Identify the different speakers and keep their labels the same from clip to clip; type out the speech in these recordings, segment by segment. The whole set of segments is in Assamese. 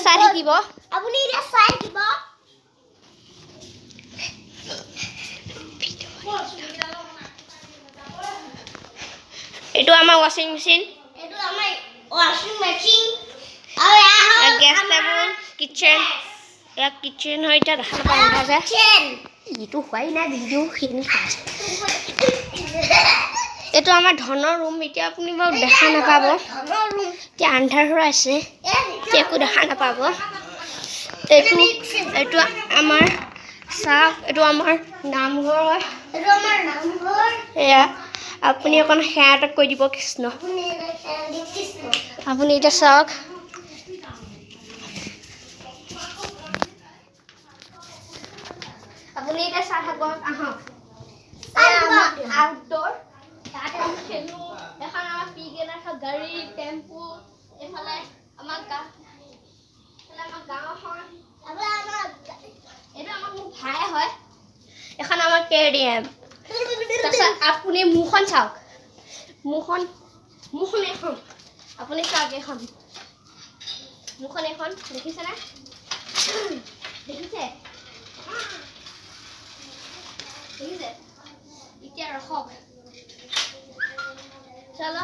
Speaker 1: চাই থাকিব,
Speaker 2: আপুনি এতিয়া চাই থাকিব।
Speaker 1: এইটো আমাৰ ৱাশ্বিং মেচিন,
Speaker 2: এইটো আমাৰ ৱাশ্বিং মেচিন আৰু এয়া হ'ল
Speaker 1: গেছ টেবুল, কিটচেন। এয়া কিটচেন হয়। এতিয়া দেখা নাপাওঁ যে এইটো হোৱাই নাই ভিডিঅ'খিনি। এইটো আমাৰ ধনৰ ৰুম। এতিয়া আপুনি বাৰু দেখা নাপাব, এতিয়া আন্ধাৰ হৈ আছে, এতিয়া একো দেখা নাপাব। এইটো আমাৰ চাওক, এইটো আমাৰ নামঘৰ হয়। এয়া আপুনি অকণ সেৱা এটা কৰি দিব কৃষ্ণ। আপুনি এতিয়া চাওক, আপুনি এতিয়া চাই থাকক। আহক, আউটডোৰ, তাত আমি খেলোঁ। এখন আমাৰ পিকেনাৰ গাড়ী, টেম্পু। এইফালে আমাৰ এইফালে আমাৰ গাঁওখন। এইটো আমাৰ মোৰ ভাই হয়। এখন আমাৰ কেডিএম। তাৰপিছত আপুনি মোৰখন চাওক, মোৰখন এইখন। আপুনি চাওক এইখন, মোৰখন এইখন দেখিছেনে? দেখিছে, দেখিছে? এতিয়া ৰখক, চলো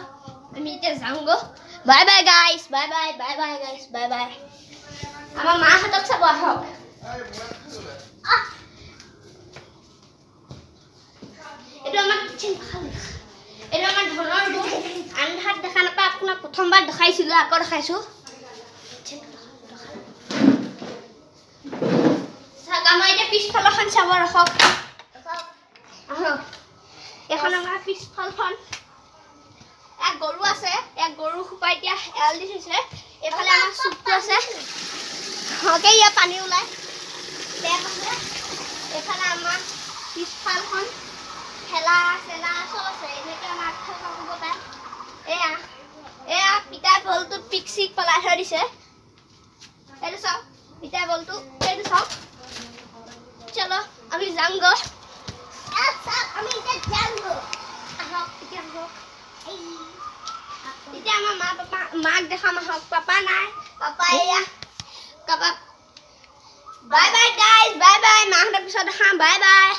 Speaker 1: আমি এতিয়া যাওঁগৈ। Bye bye guys, bye bye, bye bye guys, bye bye. আমাৰ মাহঁতক চাব আহক। এইটো আমাৰ কিটচেন, এইটো আমাৰ ধনৰ ৰুম। আন্ধাত দেখা নাপায়, আপোনাক প্ৰথমবাৰ দেখাইছিলোঁ, আকৌ দেখাইছোঁ। চাওক, আমাৰ এতিয়া পিছফালৰখন চাব, ৰখক আহক। এইখন আমাৰ পিছফালখন। এক গৰু আছে, এক গৰু সোপা এতিয়া এৰাল দি থৈছে। এইফালে আমাৰ চুকটো আছে, হকে ইয়াত পানী ওলায়, টেপ আছে। এইফালে আমাৰ পিছফালখন, ঠেলা চেলা চব আছে। এনেকৈ আমাৰ আগফাল কৰিব পাৰে। এয়া পিতাই বলটোত পিক চিক পেলাই থৈ দিছে। এইটো চাওক, পিতাই বলটো এইটো চাওক। চলো আমি যামগৈ।
Speaker 2: আমি এতিয়া যামগৈ।
Speaker 1: আহক এতিয়া, আহক এতিয়া। আমাৰ মা পাপা, মাক দেখাম আহক। পাপা নাই, পাপা এয়া কাৰোবাক। Bye bye guys, bye bye. মাহঁতৰ পিছত দেখাম। Bye bye.